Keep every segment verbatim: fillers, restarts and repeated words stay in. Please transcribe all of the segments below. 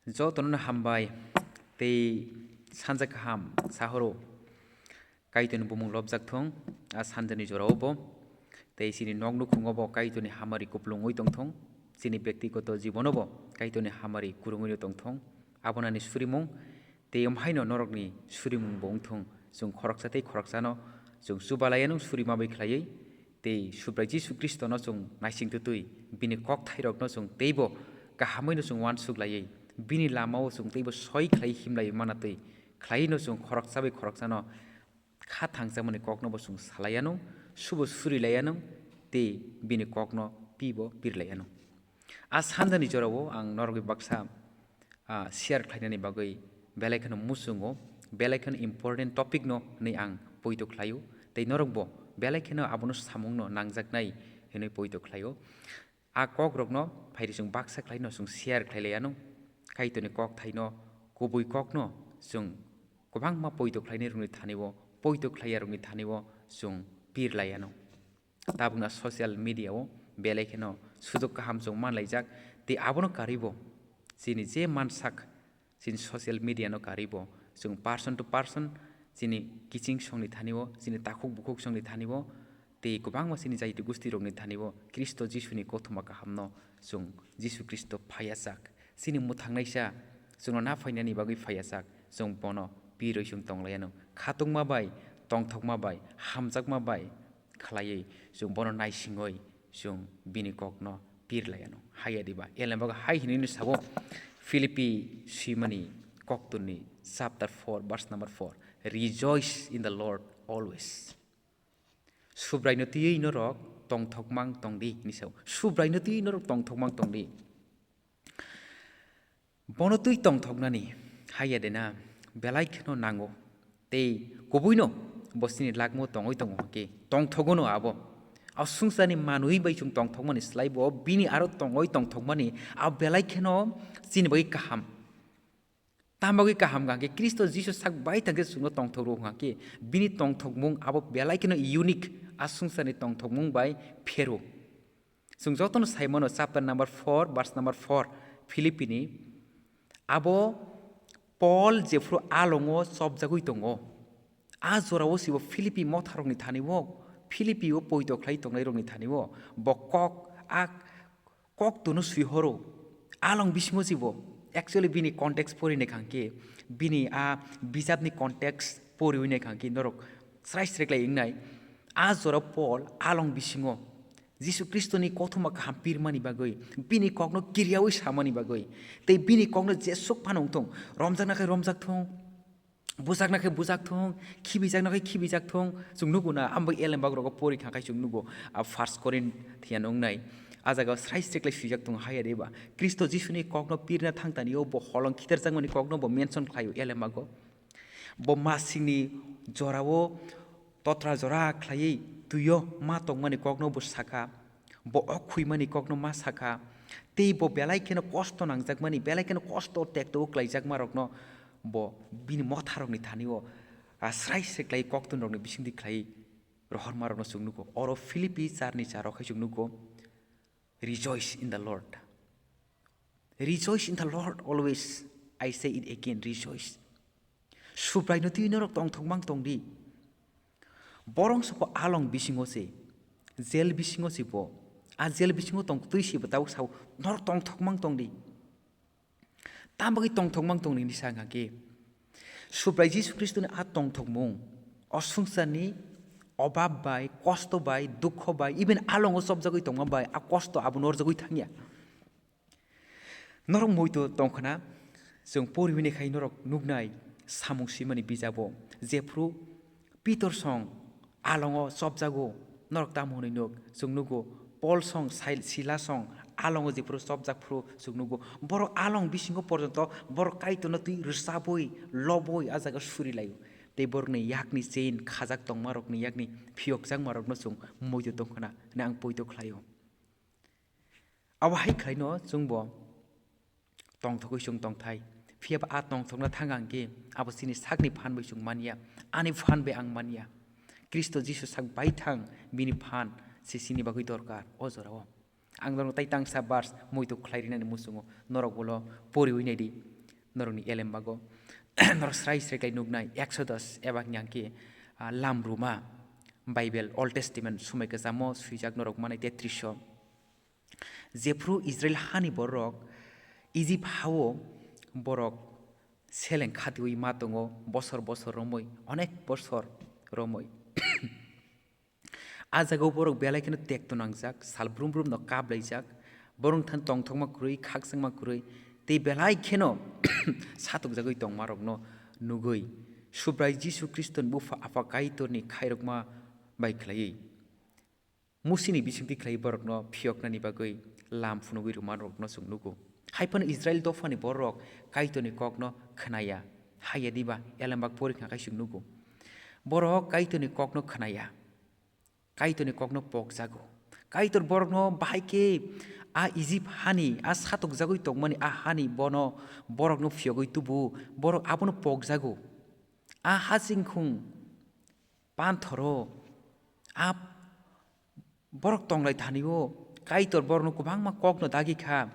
Jotono hambai tei sanja kaham sahoro. Kaitorni bumung lobjak thung, a sanjani jorao bo. Tei chini nok nukhungo bo Kaitorni hamari kuplungwi tong thung. Chini byaktigoto jibono bo Kaitorni hamari kwrwngwi tong thung. Abo nani surimung. Tei omhaino norokni surimung bo wng thung. Chwng khoroksa tei khoroksano chwng chubalaianw surima bai khlaiwi. Tei Subrai Jisu Khristono chwng naisingtwtwi bini kokthairokno chwng teibo kahamwino chwng uansuk laiwi, bini lamao chwng teibo soi khlai himlaiwi manatwi khlaino chwng khoroksa bai khoroksano kha thangjakmani koknobo chwng salaianw, subo surilaianw, tei bini kokno pibo pirlaianw. A sanjani jorao ang norokni baksa, ah, share khlainani bagwi belai kheno muchungo, belai kheno important topic no hwnwi ang poito khlaio, tei norokbo belai kheno abono samungno nangjaknai hwnwi poito khlaio. A kokrokno phaidi chwng baksa khlaino chwng share khlailaianw. Kaitorni kokthaino, kubui kokno chwng kwbangma poito khlainai rokni thani-o, poito khlaiya rokni thani-o chwng pirlaianw. Tabukna social media-o belai kheno sujok kaham chwng manlaijak, tei abono karwibo chini je mansak, chini social media-no karwibo chwng person to person, chini kiching songni thani-o, chini takhuk bukhuk songni thani-o, tei kwbangma chini jaiti gustirokni thani-o Khristo Jisuni kothoma kahamno chwng Jisu Khristo phaiya sak, chini mwthangnaisa chwngno naphainani bagwi phaiya sak, chwng bono pirwi chwng tonglaianw. Khatungma bai, tongthokma bai, hamjakma bai, khlaiwi chwng bono naisingwi chwng bini kokno pirlaianw. Haiya diba? Elembago hai hinwi sabo Philippi swimani koktunni chapter four, verse number four, "Rejoice in the Lord always." Subraino twiwi norok tongthokmang tongdi hinwi sao. Subraino twiwi norok tongthokmang tongdi. Bono twi tongthoknani haiya de na belai kheno nango. Tei kubuino bo chini lakmo tongwi tongo hwnkhe tongthogono abo. A swngcharni manwi bai chwng tongthokmani slai bo bini aro tongwi tongthokmani abo belai kheno chini bagwi kaham. Tamo bagwi kaham hwnkhe Khristo Jisu sak bai thangkhe chwngno tongthok rw hwnkhe bini tongthokmung abo belai kheno unique, a swngcharni tongthokmung bai phero. Chwng jotono sai mano chapter number four, verse number four, Philippini. Abo Paul jephru alongo chopjagwi tongo. A jorao sibo Philippi motharokni thani-o, Philippi-o poito khlai tongnairokni thani-o, bo kok, a koktono swihoro. Along bisingo sibo, actually bini context pori naikha hwnkhe, bini a bijapni context poriwi naikha hwnkhe norok srai srai khlai wngnai. A jorao Paul along bisingo Jisu Khristoni kothoma kaham pirmani bagwi, bini kokno kiriyawi samani bagwi, tei bini kokno jesuk phano wngthung, romjakna khe romjak thung, bujakna khe bujak thung, khibijakna khe khibijak thung, chwng nugo na, abo elembagrogo pori kha khai chwng nugo, a First Corinth thiyano wngnai, a jagao srai srai khlai swijak tongo, haiya de ba, Khristo Jisuni kokno pirna thang tani-o bo holong khitarjakmani kokno bo mention khlaio elembago. Bo masingni jorao totra jora khlaiwi twio ma tongmani kokno bo sakha, bo ok khuimani kokno ma sakha, tei bo belai kheno kosto nangjakmani, belai kheno kosto tekto khlaijakmarokno bo bini motharokni thani-o, a, srai srai khlai koktunrokni bisingtwi khlai rohormarokno chwng nugo. Oro Philippi charni charo khai chwng nugo, "Rejoice in the Lord." Rejoice in the Lord always. I say it again, rejoice. Subraino twi norok tongthokmang tongdi. Borok soko along bisingo se, jail bisingo se bo. A jail bisingo tong twi se bo tabuk sao, norok tongthokmang tongdi. Tamo bagwi tongthokmang tongdi hinwi sa kha khe, Subrai Jisu Khristoni a tongthokmung, o swngcharni obab bai, kosto bai, dukho bai, even alongo chopjagwi tongma bai, a kosto abo norjagwi thangya. Norok moito tongkhna, chwng poriwi naikhai norok nuknai samung swimani bijabo, jephru Pitor song alongo chopjago, norok tamo hwnwi nuk? Chwng nugo, Pol song, Sil-, Sila song alongo jephru chopjak phru chwng nugo. Borok along bisingo porjonto borok Kaitorno twi rwchabwi, lobwi a jaga suri laio. Tei borokni yakni chain khajak tongmarokni yakni phiyokjakmarokno chwng moito tongkhna hwnwi ang poito khlaio. Abo hai khlaino chwngbo tongthogwi chwng tongthai. Phiyaba a tongthokna thang ang khe abo chini sakni phan bai chwng manya, ani phan bai ang manya. Khristo Jisu sak bai thang, bini phan se chini bagwi dorkar o jorao. Ang norok tai tangsa verse moito khlai rinani muchungo, norok bolo poriwi naidi. norokni elembago norok srai srai khlai nuknai Exodus eba hwnka khe, ah, Lam Ruma, Bible Old Testament sumai kwchamo swijak norok manai tetris o. Jephru Israel hani bororok Egypt hao borok seleng khatiui ma tongo, bosor bosor romwi, onek bosor romwi. A jagao borok belai kheno tekto nangjak, sal brum brum no kap laijak, borok thani tongthokma kwrwi, khakchangma kwrwi, tei belai kheno satokjagwi tongmarokno nugwi, Subrai Jisu Khristoni Bupha Apha Kaitorni khairokma bai khlaiwi, Musini bisingtwi khlaiwi borokno phiyoknani bagwi lam phunugwi rwmarokno chwng nugo. Hai phano Israil dophani bororok Kaitorni kokno khnaya, haiya diba elembak pori khna khai chwng nugo. Borok Kaitorni kokno khnaya, Kaitorni kokno pokjago. Kaitor borokno bahai khe a Ijip hani, a satokjagwi tongmani a hani bono borokno phiyogwi tubu, borok abono pokjago. A hasingkhung panthoro a borok tonglai thani-o Kaitor borokno kwbangma kokno dagi kha,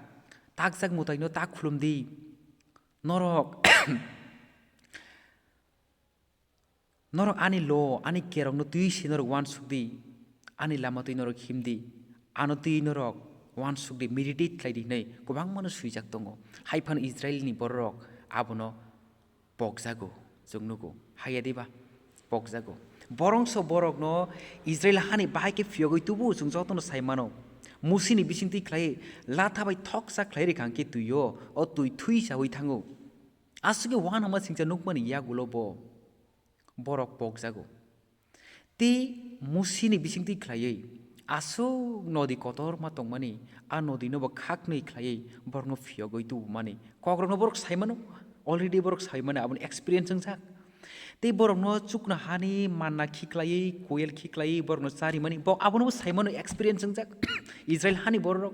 takjak mwtaino ta khulum di. Norok, norok ani lo, ani kerongno twi se norok uansuk di, ani lama twi norok him di, ano twi norok uansuk di, meditate khlai di hwnwi kwbangmano swijak tongo. Hai phano Israilni bororok abono pokjago, chwng nugo. Haiya diba? Pokjago. Borongso borokno Israil hani bahai khe phiyogwi tubu chwng jotono sai mano. Musini bisingtwi khlai latha bai thoksa khlai rikha hwnkhe twi-o, o twi thwi chaui thango. Aswkhe uanama singcha nukmani yagulo bo borok pokjago. Tei Musini bisingtwi khlaiwi aswk nodi kotorma tongmani, a nodino bo khaknwi khlaiwi borokno phiyogwi tubumani kokrokno borok sai mano, already borok sai mano, aboni experience wngjak. Tei borokno chuknohani manna khiklaiwi, koyel khiklaiwi borokno charimani, bo abono bo sai mano, experience wngjak. Israil hani bororok.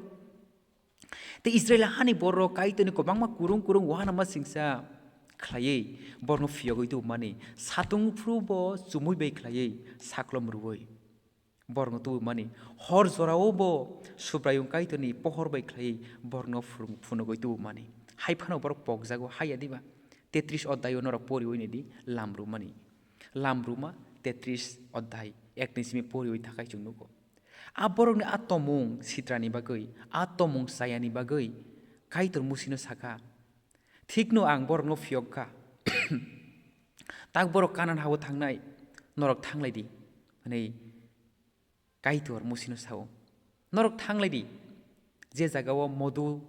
Tei Israil hani bororok Kaitorni kwbangma kwrwng kwrwng uanama singcha khlaiwi borokno phiyogwi tubumani, satung phuru bo chumui bai khlaiwi saklom rwui borokno tubumani, hor jorao bo Subraiyung Kaitorni pohor bai khlaiwi borokno phurung-, phunugwi tubumani. Hai phano borok pokjago, haiya diba? Tetris oddaio norok poriwi naidi, Lam Rumani. Lam Ruma tetris oddai, ekni simi poriwi thakai chwng nugo. A borokni a tomung sitrani bagwi, a tomung chayani bagwi Kaitor Musino sakha, "Thikno ang borokno phiyok kha. Tak borok Kanan hao thangnai, norok thanglai di," hwnwi Kaitor Musino sao. "Norok thanglai di, je jagao modu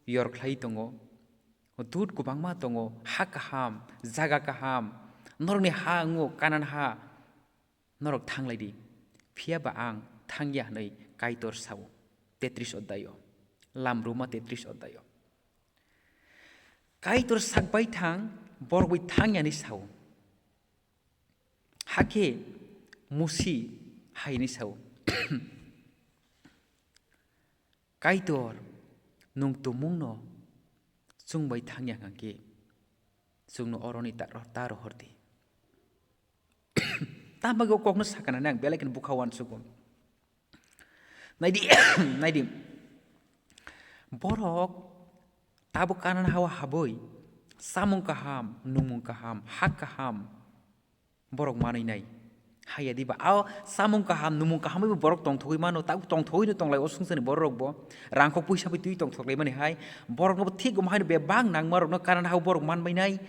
yor khlai tongo, dud kwbangma tongo, ha kaham, jaga kaham, norokni ha wngo Kanan ha, norok thanglai di, phiya ba ang thangya," hwnwi Kaitor sao. Tetris oddaio, Lam Ruma tetris oddaio. Kaitor sak bai thang, borok bai thangya hwnwi sao. Hakhe Musi hai hwnwi sao, "Kaitor, nwng tumungno chwng bai thangya hwnkhe, chwngno oroni ta, ta rohor di." Tamo bagwi o kokno sakha nani ang belai kheno bukha uansugo. Naidi, naidi. Borok tabuk Kanan hao habwi samung kaham, nungmung kaham, ha kaham borok manwi nai. Haiya diba? O samung kaham, nungmung kaham bai bo borok tongthogwi mano, tabuk tongthogwino tonglai o swngcharni bororokbo. Rangkok puisa bai twi tongthoklaimani hai. Boroknobo thik omo haino bebak nangmarokno Kanan hao borok manbai nai.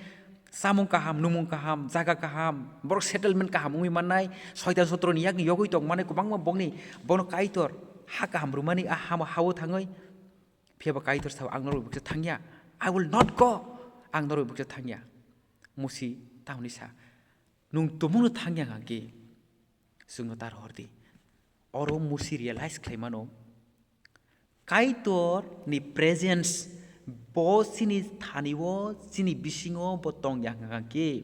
Samung kaham, nungmung kaham, jaga kaham, borok settlement kaham wngwi mannai, soitan sotroni yakni yogwi tongmani kwbangma bokni, bono Kaitor ha kaham rwmani a hamo hao thangwi. Phiya ba Kaitor sao, "Ang norok bai bwkha thangya, I will not go, ang norok bai bwkha thangya." Musi tamoni sa, "Nwng tumungno thangya hwnkhe chwngno ta rohor di." Oro Musi realize khlai mano, Kaitor ni presence bo chini thani o, chini bisingo bo tong ya hwnkha khe,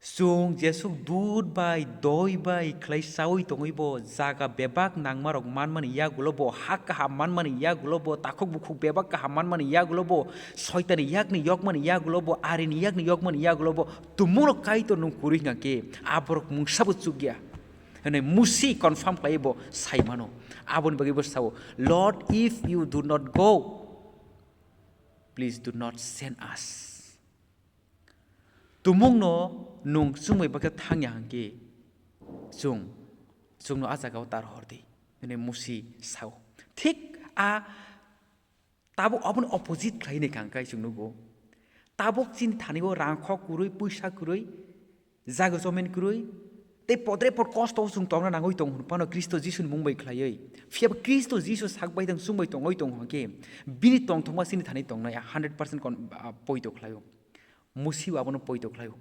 chwng jesuk dud bai, doi bai khlai chaui tongwi bo, jaga bebak nangmarok manmani yagulo bo, ha kaham manmani yagulo bo, takhuk bukhuk bebak kaham manmani yagulo bo, soitani yakni yokmani yagulo bo, arini yakni yokmani yagulo bo, tumungno Kaitor nwng kwrwi hwnkha khe, a borok mungsa bo chukya. Hwnwi Musi confirm khlaiwi bo sai mano. Aboni bagwi bo sao, "Lord, if you do not go, Please do not send us. Tumungno nwng chwng bai bakhe thangya hwnkhe chwng, chwngno a jagao tar hor di, hwnwi Musi sao. Thik a tabuk aboni opposite khlai nai kha hwnkhe chwng nugo. Tabuk chini thani o rang khok kwrwi, puisa kwrwi, jaga jomin kwrwi, tei podre pod kosto o chwng tongna nangwi tong hwn phano Khristo Jisuni mung bai khlaiwi. Phiya ba Khristo Jisu sak bai tong, chwng bai tongwi tong hwnkhe bini tongthokma chini thani tongnai a hundred percent kon-, a, poito khlaio. Musi bo abono poito khlaio.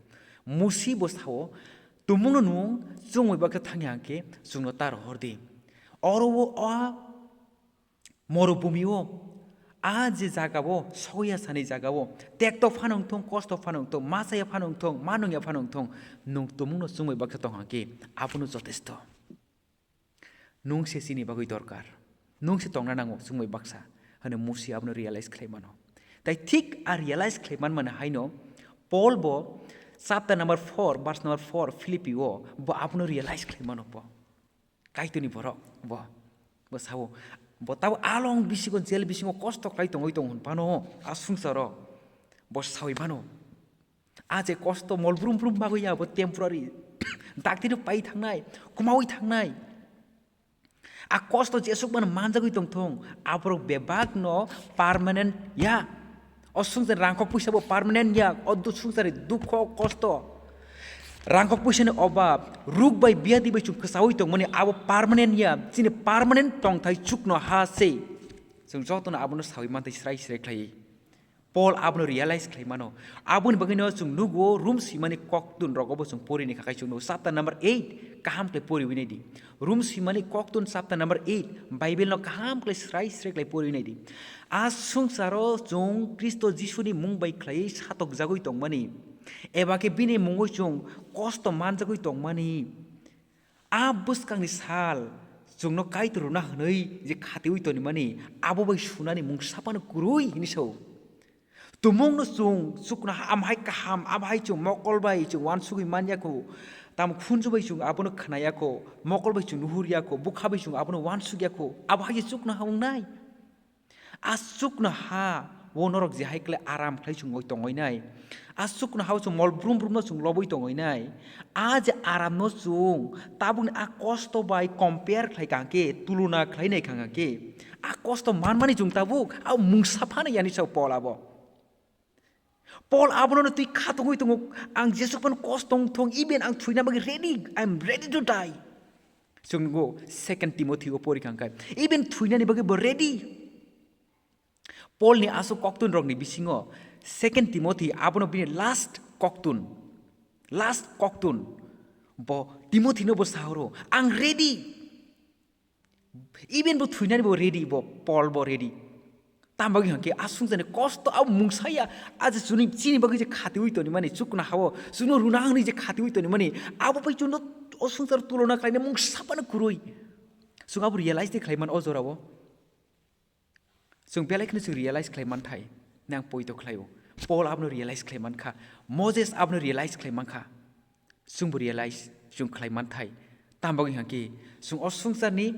Musi bo sao, "Tumungno nwng chwng bai bakhe thangya hwnkhe chwngno tar hor di." Oro o a morubhumi o, a je jaga o, soya sani jaga o, tekto phano wngthong, kosto phano wngthong, ma chaya phano wngthong, ma nungya phano wngthong, nwng tumungno chwng bai bakhe tong hwnkhe abono jotesto. Nwng se chini bagwi dorkar. Nwng se tongna nango chwng bai baksa, hwnwi Musi abono realize khlai mano. Tai thik a realize khlai man mani haino Paul bo chapter number four, verse number four, Philippi o bo abono realize khlai mano bo. Kaitorni borok bo, bo sao, bo tabo along bisingo, jel bisingo kosto khlai tongwi tong hwn phano a swngcharo bo sawi mano. A je kosto mol brum brum bagwi ya, bo temporary. Daktino pai thangnai, kwmawi thangnai. A kosto jesuk mano manjagwi tongthong, aborok bebakno permanent ya. O swngchar rangkok puisa bo permanent ya, o du-, swngchari dukho, kosto, rangkok puisani obab, ruk bai biyadi bai chwng kwchawi tongmani abo permanent ya, chini permanent tongthai chukno ha se. Chwng jotono abono sawi manthai srai srai khlaiwi. Paul abono realize khlai mano. Aboni bagwino chwng nugo Rom swimani koktun rogo bo chwng porini kha khai chwng nugo. Chapter number eight kaham khlai poriwi nai di. Rom swimani koktun chapter number eight Bible no kaham khlai srai srai khlai poriwi nai di. A swngcharo chwng Khristo Jisuni mung bai khlaiwi satokjagwi tongmani, eba khe bini mungwi chwng kosto manjagwi tongmani. A bwskangni sal chwngno Kaitor rwna hwnwi je khatiwi tonimani, abo bai sunani mungsa phano kwrwi hini sao. Tumungno chwng chuknoha amhai kaham, amhai chwng mokol bai chwng uansugwi man ya kho, tamo khunju bai chwng abono khna ya kho, mokol bai chwng nuhur ya kho, bwkha bai chwng abono uansuk ya kho, abo hai chuknoha wngnai. A chuknoha o norok je hai khlai aram khlai chwng oi tongoi nai. A chuknoha o chwng mol brum brum no chwng lobwi tongoi nai. A je aram no chwng tabukni a kosto bai compare khlai kha hwnkhe, tulona khlai nai kha hwnkhe, a kosto manmani chwng tabuk a mungsa phano yani sao Paul abo. Paul abono twi khatungwi tongo, "Ang jesuk phano kosto wng thung, even ang thwina bagwi ready, I am ready to die." Chwng nugo Second Timothy o pori kha hwnkhe, even thwinani bagwi bo ready. Paul ni aswk koktun rokni bisingo Second Timothy abono bini last koktun, last koktun. Bo Timothy no bo sahoro, "Ang ready." Even bo thwinani bo ready, bo Paul bo ready. Tamo bagwi hwnkhe a swngcharni kosto abo mungsa ya, a je chwni, chini bagwi je khatiwi tonimani chuknoha o, chwngno rwna hwnwi je khatiwi tonimani, abo bai chwngno o swngchar tulona khlaina mungsa phano kwrwi. Chwng abo realize de khlai man o jorao. Chwng belai kheno chwng realize khlai man thai, nang poito khlaio. Paul abono realize khlai man kha, Moses abono realize khlai man kha. Chwngbo realize chwng khlai man thai. Tamo bagwi hwnkhe chwng o swngcharni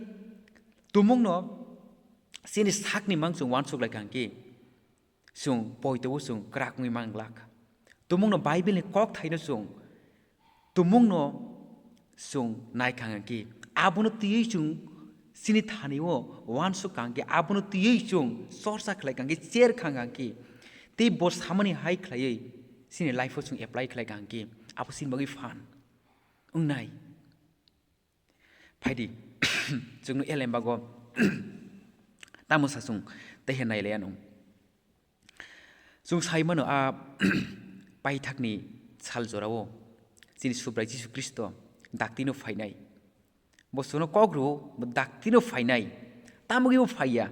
tumungno chini sakni mang chwng uansuk lai kha hwnkhe chwng poito o chwng kwrak wngwi man glak. Tumungno Bible ni kok thaino chwng tumungno chwng nai kha hwnkhe abono twiwi chwng chini thani o uansuk kha hwnkhe abono twiwi chwng chorcha khlai kha hwnkhe cher kha hwnkhe tei bo samani hai khlaiwi chini life o chwng apply khlai kha hwnkhe abo chini bagwi phan wngnai. Phaidi, chwngno elem bago tamo sa chwng tei he nai laiya nung. Chwng sai mano a paithakni sal jorao chini Subrai Jisu Khristo daktino phainai. Bo chwngno kok rwo, bo daktino phainai. Tamo khe bo phaiya?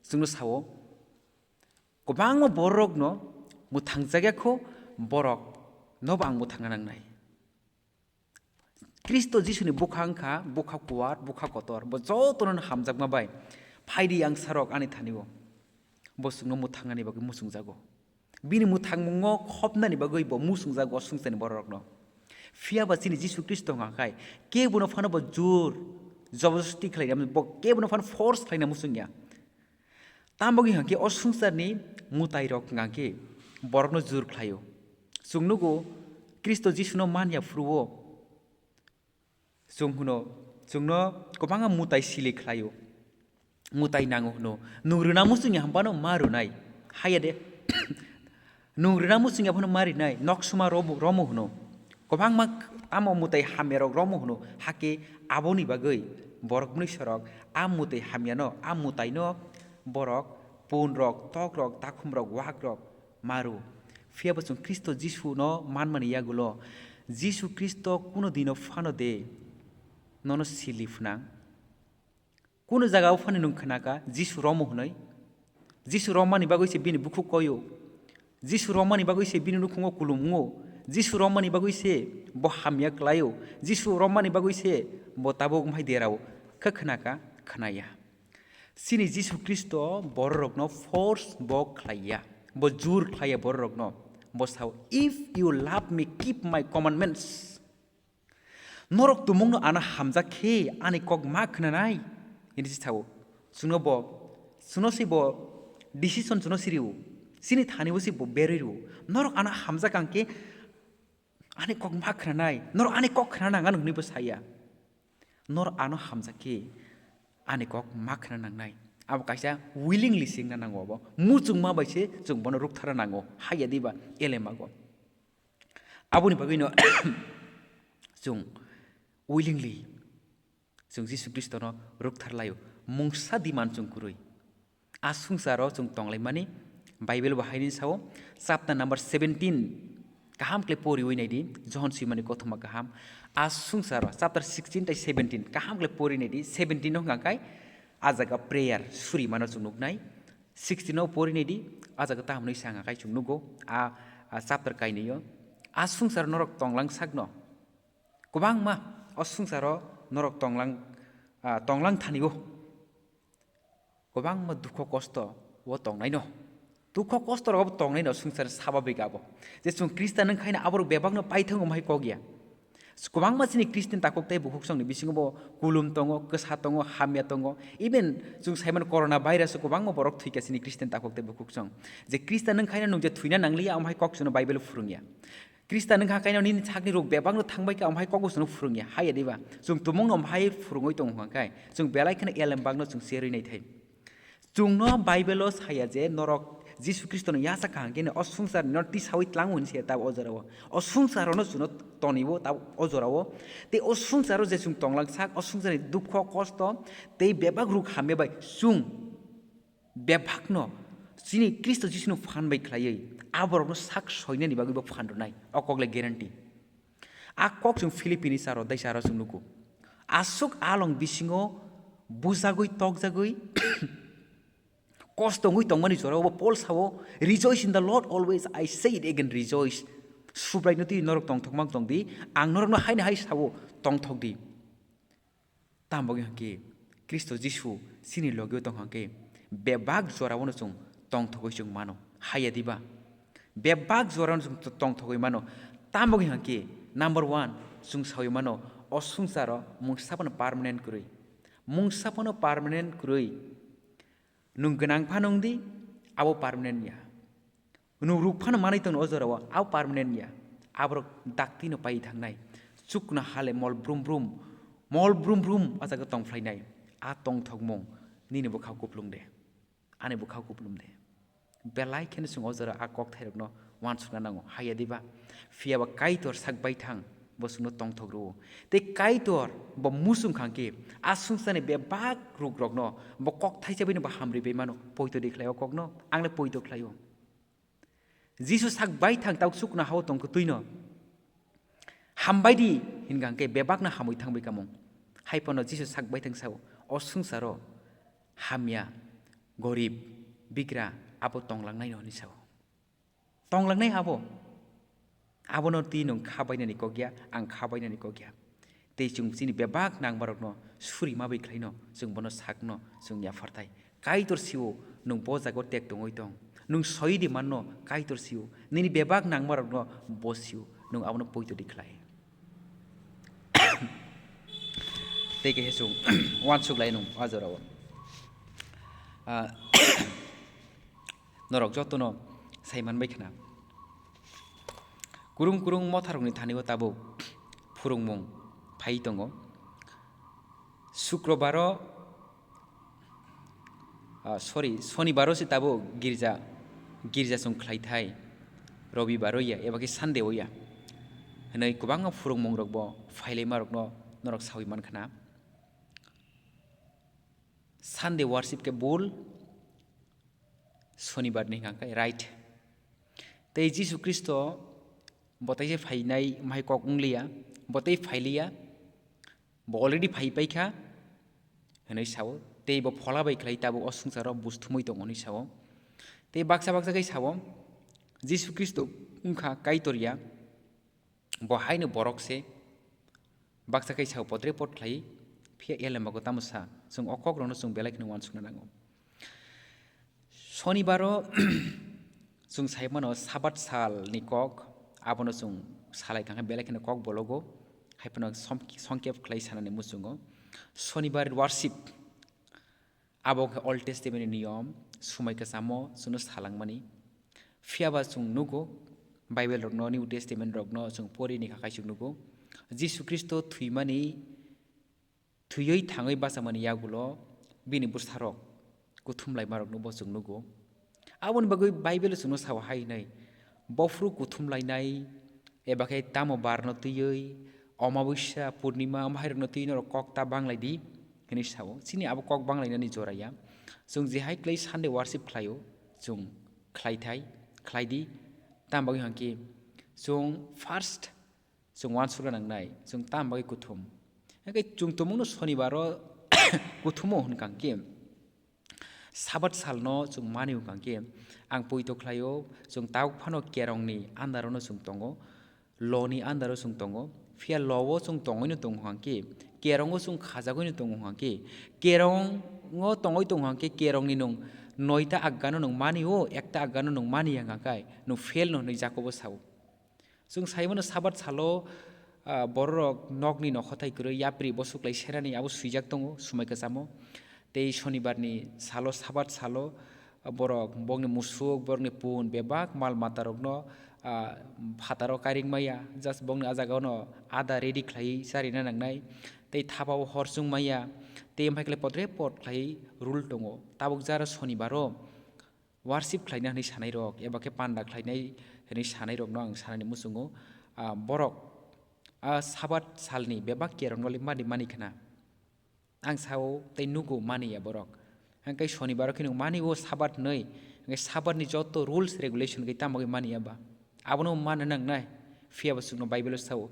Chwngno sao, kwbangma borokno mwthangjakya kho, borok nobo ang mwthangna nangnai. Khristo Jisuni bwkha wngkha bwkha kuwar, bwkha kotor, bo jotono hamjakma bai. Phaidi ang sarok ani thani-o. Bo chwngno mwthangnani bagwi muchungjago. Bini mwthangmungo khopnani bagwi bo muchungjago swngcharni bororokno. Phiya ba chini Jisu Khristo wngkha khai kebono phano bo jur, jobordosti khlaina, bo kebono phano force khlaina muchungya. Tamo wngkha khe o swngcharni mwtairok hwnkha khe borokno jur khlaio. Chwng nugo Khristo Jisuno man ya phuru-o chwng hwno, chwngno kwbangma mwtai sili khlaio. Mwtai nango hwno. Nwng rwna muchungya hwnphano ma rwnai. Haya de. Nwng rwna muchungya phano ma rinai. Noksoma romo, romo hwno. Kwbangma tamo mwtai hamyarok romo hwno. Hakhe aboni bagwi borok mwnwisorok a mwtai hamyano, a mwtaino borok punrok, tokrok, takhumrok, wakrok ma rw. Phiya bo chwng Khristo Jisuno manmani yagulo Jisu Khristo kuno dino phano de nono sili phnang. Kuno jaga o phani nwng khnaka Jisu romo hwnwi? Jisu romani bagwi se bini bukhuk koio. Jisu romani bagwi se bini nukhungo kulum wngo. Jisu romani bagwi se bo hamya klaio. Jisu romani bagwi se bo tabuk wngphai derao. Khe khnaka? Khnaya. Chini Jisu Khristo bororokno force bo khlaiya. Bo jur khlaiya bororokno. Bo sao, "If you love me, keep my commandments." Norok tumungno ano hamjak khe ani kok ma khnanai? Hini se sao. Chwngno bo, chwngno se bo decision chwngno siriwo. Chini thani bo se bo berwi rwo. Norok ano hamjak ang khe ani kok ma khnanai? Norok ani kok khna nang ano hwnwi bo saya. Norok ano hamjak khe ani kok ma khna nangnai. Abo kaisa willingly singna nango abo. Muchungma bai se chwng bono rukthara nango. Haya diba elemago. Aboni bagwino chwng willingly chwng Jisu Khristono rukthar laio. Mungsa diman chwng kwrwi. A swngcharo chwng tonglaimani Bible bo haini sao, chapter number seventeen, kaham khlai poriwi naidi, Johon swimani kothoma kaham. A swngcharo chapter sixteen tai seventeen kaham khlai pori naidi, seventeen no hwnkha khe a jaga prayer surimano chwng nuknai. Sixteen no pori naidi, a jaga tamo hwnwi sa hwnkha khe chwng nugo a, a chapter kainwio. A swngcharo norok tonglang sakno, kwbangma o swngcharo norok tonglang, a, tonglang thanio. Kwbangma dukho kosto o tongnaino. Dukho kosto rogo bo tongnaino swngchar sababik abo. Je chwng Khristan wngkhaino aborok bebakno paithango wngmai kok ya. Kwbangma chini Christian takhuk tei bukhuk songni bisingo bo kulum tongo, kwsa tongo, hamya tongo. Even chwng saimano corona virus o kwbangma borok thwikha chini Christian takhuk tei bukhuk song. Je Khristan wngkhaino nwng je thwina nangliya, omo hai kok chwngno Bible phwrwngya. Khristan wngkha kaino nini sakni rok bebakno thangbai kha, omo hai kok bo chwngno phwrwngya. Haya diba? Chwng tumungno omo hai phwrwngwi tongo hwnkha khe, chwng belai kheno elembakno chwng cherwi naithai. Chwngno Bible-o saya je norok Jisu Khristono yachak kaham khe o swngcharni no tisaui tlango hwnwi saya tabuk o jorao. O swngcharono chwngno toniwo tabuk o jorao. Tei o swngcharo je chwng tonglang sak, o swngcharni dukho, kosto tei bebak ruk hamya bai chwng bebakno chini Khristo Jisuni phan bai khlaiwi aborokno sak soinani bagwi bo phan rwnai. O kok le guarantee. A kok chwng Philippini charo, dai charo chwng nugo. Aswk along bisingo bujagwi, tokjagwi, kosto wngwi tongmani jorao bo Paul sao, "Rejoice in the Lord always, I say it again, rejoice." Subraino twi norok tongthokma wng tong di, ang norokno haino hai sao, tongthok di. Tamo wngkha khe Khristo Jisu chini logeo tongkha khe bebak jorao no chwng tongthogwi chwng mano. Haya diba? Bebak jorao no chwng tongthogwi mano. Tamo wngkha khe number one chwng saui mano, o swngcharo mungsa phano permanent kwrwi. Mungsa phano permanent kwrwi. Nwng gwnang phano wng di, abo permanent ya. Nwng ruk phano manwi tongno o jorao, abo permanent ya. Aborok daktino pai thangnai. Chukno hale mol brum brum, mol brum brum o jaga tong phlainai. A tongthokmung nini bwkhao kuplung de, ani bwkhao kuplung de. Belai kheno chwng o jorao a kokthairokno uansukna nango, haya diba? Phiya ba Kaitor sak baithang bo chwngno tongthok rwo. Tei Kaitor bo muchung kha khe a swngcharni bebak rukrokno bo kokthaisa baino bo hamri bai mano. Poito di khlai o kokno, ang le poito khlai o. Jisu sak baithang tabuk chukno hao tong kwtwino. Hambai di hingkha khe bebakno hamwi thangbai kamung. Hai phano Jisu sak baithang sao, o swngcharo hamya, gorib, bigra abo tonglangnai no hwnwi sao. Tonglangnai abo. Abono twi nwng kha bainani kok ya, ang kha bainani kok ya. Tei chwng chini bebak nangmarokno suri ma bai khlaino chwng bono sakno chwng yapharthai. Kaitor sio nwng bo jago tek tongwi tong. Nwng soi di manno Kaitor sio. Nini bebak nangmarokno bo sio. Nwng abono poito di khlai. Tei khe chwng uansuk lai nwng a jorao. Ah, Norok jotono sai manbai khna. Kurung kurung motharokni thani-o tabuk phwrwngmung phai tongo. Sukrobaro, ah, sorry, Sonibaro se tabuk girja, girja chwng khlaithai, Robibaro ya, eba khe Sunday-o ya hwnwi kwbangma phwrwngmungrokbo phailaima rokno norok saui man khna. Sunday worship khe bul, Sonibar ni hwnka khe right. Tei Jisu Khristo bo tei se phainai mai kok wngliya, bo tei phailiya, bo already phai paikha hwnwi sao, tei bo phola bai khlai tabuk o swngcharo buj thumwi tongo hwnwi sao. Tei baksa baksa khe sao, Jisu Khristo wngkha Kaitor ya, bo haino borok se, baksa khe sao potre pot khlai, phiya elembago tamo sa, chwng o kokrokno chwng belai kheno uansukna nango. Sonibaro chwng sai mano Sabat salni kok, abono chwng salai kha khe belai kheno kok bologo, hai phano som-, songkep khlai sanani muchungo. Sonibar worship, abo wngkha Old Testament ni niyom, sumai kwchamo chwngno salangmani. Phiya ba chwng nugo, Bible rokno, New Testament rokno chwng pori ni kha khe chwng nugo. Jisu Khristo thwimani, thwiwi thangwi bachamani yagulo bini bwsarok kuthum laimarokno bo chwng nugo. Aboni bagwi Bible chwngno sao hai hwnwi, bophru kuthum lainai, eba khe tamo barno twiwi, Omabwisa, Purnima, omo hairokno twiwi norok kok ta bang lai di, hwnwi sao. Chini abo kok bang lainani jora ya. Chwng je hai kwlai Sunday worship khlaio, chwng khlai thai, khlai di. Tamo bagwi hwn khe chwng first chwng uansukna nangnai, chwng tamo bagwi kuthum. Hwnkhe chwng tumungno Sonibaro kuthumo hwn kha khe, Sabat salno chwng mani wng kha khe, ang poito khlaio, chwng tabuk phano kerongni under-o no chwng tongo, law ni under-o chwng tongo, phiya law-o chwng tongwino tongo hwn kha khe, kerongo chwng khajagwino tongo hwn kha khe, kerongo tongwi tongo hwn khe, kerongni nwng noita agano nwng mani-o, ekta agano nwng mani ya hwn kha khe, nwng fail no hwnwi Jakobo sao. Chwng sai mano Sabat salo, ah, bororok nokni nokhothai kwrwi yapri bosuklai serani abo swijak tongo sumai kwchamo. Tei Sonibarni salo, Sabat salo, ah, borok bongni musuk, borokni pun bebak mal matarokno, ah, phataro kairing maya, just bongni ah jagao no ada ready khlaiwi charina nangnai. Tei thapao hor chwng maya, tei amhai khlai potre pot khlaiwi rule tongo. Tabuk jara Sonibaro worship khlaina hwnwi sanairok, eba khe panda khlainai hwnwi sanairokno ang sanani muchungo, ah, borok, ah, Sabat salni bebak kerongno le mani mani khna. Ang sao tei nugo mani ya borok. Hwnkhe Sonibaro khe nwng mani o Sabat hwnwi, hwnkhe Sabatni joto rules regulation khe tamo khe mani ya ba? Abono manna nangnai. Phiya bo chwngno Bible-o sao,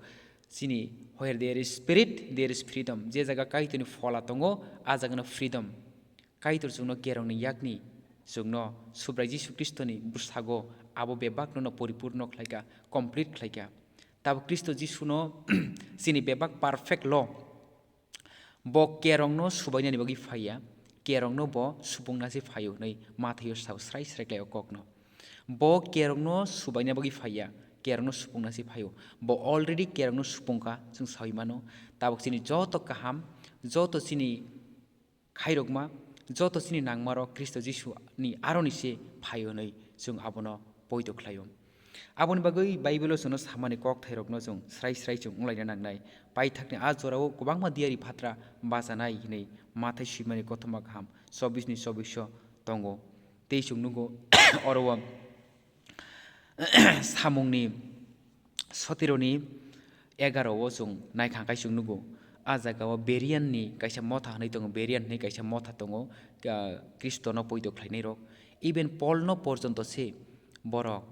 chini, "Where there is spirit, there is freedom." Je jaga Kaitorni phola tongo, ah jagano freedom. Kaitor chwngno kerongni yakni chwngno Subrai Jisu Khristoni bwsago abo bebakno no poripurno khlaikha, complete khlaikha. Tabuk Khristo Jisuno chini bebak perfect law, bo kerongno subainani bagwi phaiya, kerongno bo supungna se phaio hwnwi Mathaio sao srai srai khlai o kokno. Bo kerongno subaina bagwi phaiya, kerongno supungna se phaio. Bo already kerongno supungkha, chwng saui mano. Tabuk chini joto kaham, joto chini khairokma, joto chini nangmarok Khristo Jisuni aroni se phaio hwnwi chwng abono poito khlaio. Aboni bagwi Bible-o chwngno samani kokthairokno chwng srai srai chwng wnglaina nangnai. Paithakni a jorao kwbangma diyari phatra bachanai hwnwi Mathai swimani kothoma kaham chobbish ni chobbish o tongo. Tei chwng nugo oro o samungni soteroni egaro o chwng naikha khe chwng nugo. A jaga o Berean ni kaisa motha hwnwi tongo, Berean hwnwi kaisa motha tongo, ah, Khristono poito khlainai rok. Even Paul no porjonto se borok,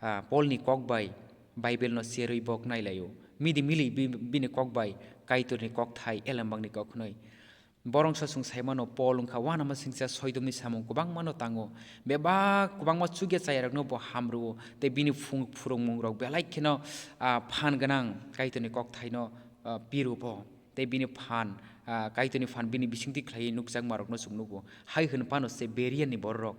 ah, Paul ni kok bai Bible no cherwi bok nailaio. Midi mili bi-, bini kok bai Kaitor ni kok thai elembak ni kok hwnwi. Borok sa chwng sai mano, Paul wngkha uanama singcha soidomni samung kwbangmano tango. Bebak kwbangma chukya chayarokno bo ham rwo, tei bini phung-, phwrwngmungrok belai kheno, ah, phan gwnang Kaitorni kokthaino, ah, piro bo. Tei bini phan, ah, Kaitorni phan bini bisingtwi khlaiwi nukjakmarokno chwng nugo. Hai hwn phano se Berean ni bororok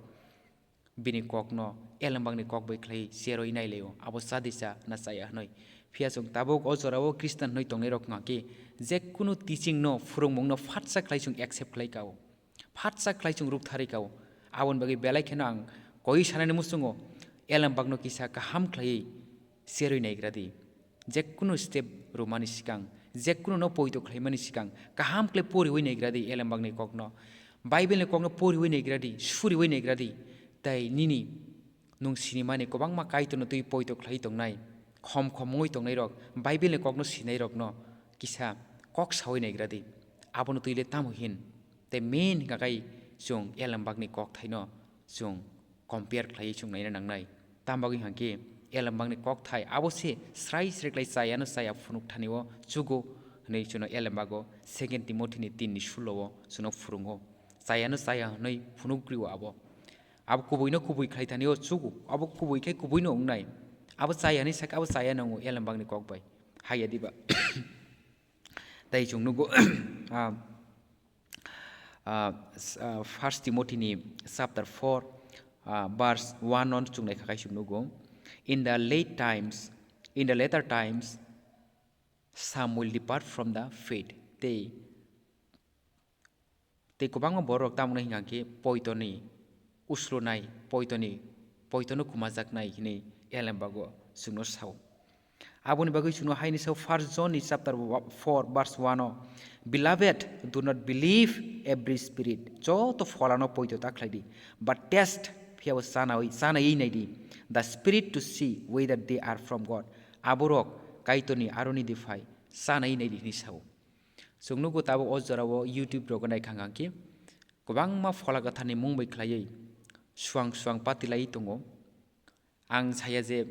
bini kokno elembakni kok bai khlai cherwi nailaio, abo chadi cha na chaya hwnwi. Phiya chwng tabuk o jorao Khristan hwnwi tongnairok wngkha khe, jekunu teaching no, phwrwngmungno phatsa khlai chwng accept khlai kao, phatsa khlai chwng rwktharwi kao. Aboni bagwi belai kheno ang Koi sanani muchungo elembakno kisa kaham khlaiwi cherwi naigra di. Jekunu step rwmani sikang, jekunu no poito khlaimani sikang kaham khlai poriwi naigra di elembakni kokno. Bible ni kokno poriwi naigra di, suriwi naigra di. Tai nini nwng sinimani kwbangma Kaitorno twi poito khlai tongnai, khom khom wngwi tongnairok, Bible ni kokno sinairokno kisa kok sawi naigra di. Abono twi le tamo hin? Tei main hingka khe chwng elembakni kokthaino chwng compare khlaiwi chwng naina nangnai. Tamo bagwi hingka khe elembakni kokthai abo se srai srai khlai chayano chaya phunuk thani o chugo hwnwi chwngno elembago Second Timothy ni tin ni sulo o chwngno phurungo. Chayano chaya hwnwi phunuk grio abo. Abo kubuino kubui khlai thani o chugo, abo kubui khe kubuino wngnai. Abo chaya hwnwi sakhe abo chaya nango elembakni kok bai. Haya diba? Tei chwng nugo, ah, ah, s-, ah, First Timothy ni chapter four, ah, verse one no chwng naikha khe chwng nugo, "In the late times, in the later times, some will depart from the faith." Tei, tei kwbangma borok tamoni hingka khe poitoni uslunai, poitoni, poitono kumajaknai hinwi elembago chwngno sao. Aboni bagwi chwngno haini sao First John ni chapter four verse one o, "Beloved, do not believe every spirit." Joto pholano poito ta khlai di, but test, phiyabo chanai, chanaiwi nai di, the spirit, to see whether they are from God. Aborok Kaitorni aroni de phai, chanaiwi nai di hinwi sao. Chwng nugo tabuk o jorao YouTube rogo naikha hingka khe kwbangma phola kwtharni mung bai khlaiwi suang suang patilaiwi tongo. Ang saya je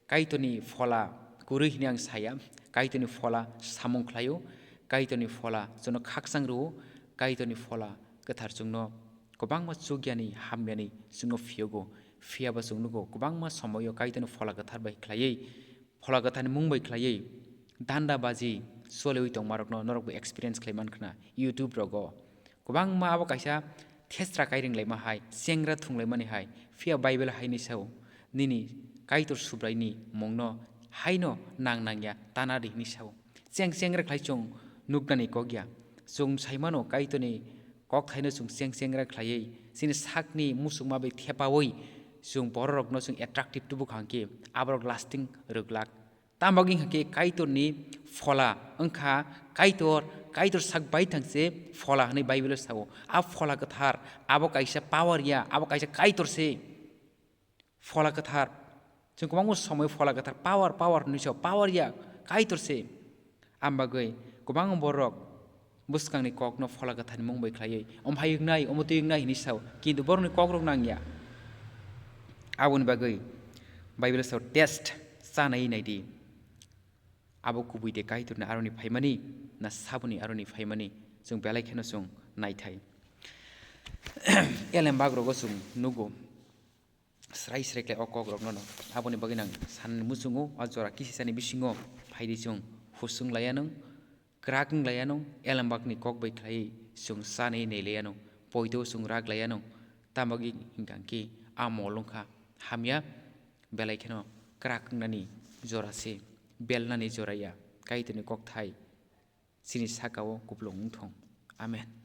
Kaitorni phola kwrwi hwnwi ang saya, Kaitorni phola samung khlaio, Kaitorni phola chwngno khakchang rwo, Kaitorni phola kwthar chwngno kwbangma chukyani hamyani chwngno phiyogo. Phiyaba chwng nugo kwbangma somoio Kaitorni phola kwthar bai khlaiwi, phola kwtharni mung bai khlaiwi danda baji choliwi tongmarokno norokbo experience khlai mankha na YouTube rogo. Kwbangma abo kaisa thesra kairing laima hai, chengra thung laimani hai, phiya Bible haini sao, nini Kaitor Subraini mungno haino nang nangya tana di hinwi sao. Cheng chengra khlai chwng nuknani kok ya. Chwng saimano Kaitorni kokthaino chwng cheng chengra khlaiwi, chini sakni muchungma bai thepawi chwng bororokno chwng attractive tubu kha hwnkhe aborok lasting rwglak. Tamo wngkha khe Kaitorni phola wngkha, Kaitor, Kaitor sak bai thang se phola hwnwi Bible o sao. A phola kwthar abo kaisa power ya, abo kaisa Kaitor se. Phola kwthar, chwng kwbangma somoi phola kwthar power, power hwnwi sao, power ya, Kaitor se. Am bagwi kwbangma borok bwskangni kokno phola kwtharni mung bai khlaiwi, "Omo hai wngnai, omo twi wngnai," hinwi sao, kintu borokni kokrok nang ya. Aboni bagwi Bible sao, "Test, chanai nai di, abo kubui de Kaitorni aroni phaimani na saboni aroni phaimani?" Chwng belai kheno chwng naithai. Elembak rogo chwng nugo, srai srai khlai o kokrokno no. Aboni bagwi nang sanani muchungo, a jora kisisani bisingo phaidi chwng husung laianw, kwrak wng laianw, elembakni kok bai khlaiwi chwng chanwi nai laianw, poito chwng rak laianw. Tamo wngkha khe a mol wngkha hamya, belai kheno kwrak wngnani jora se, belnani jora ya. Kaitorni kokthai chini saka o kupulung wng thung. Amen.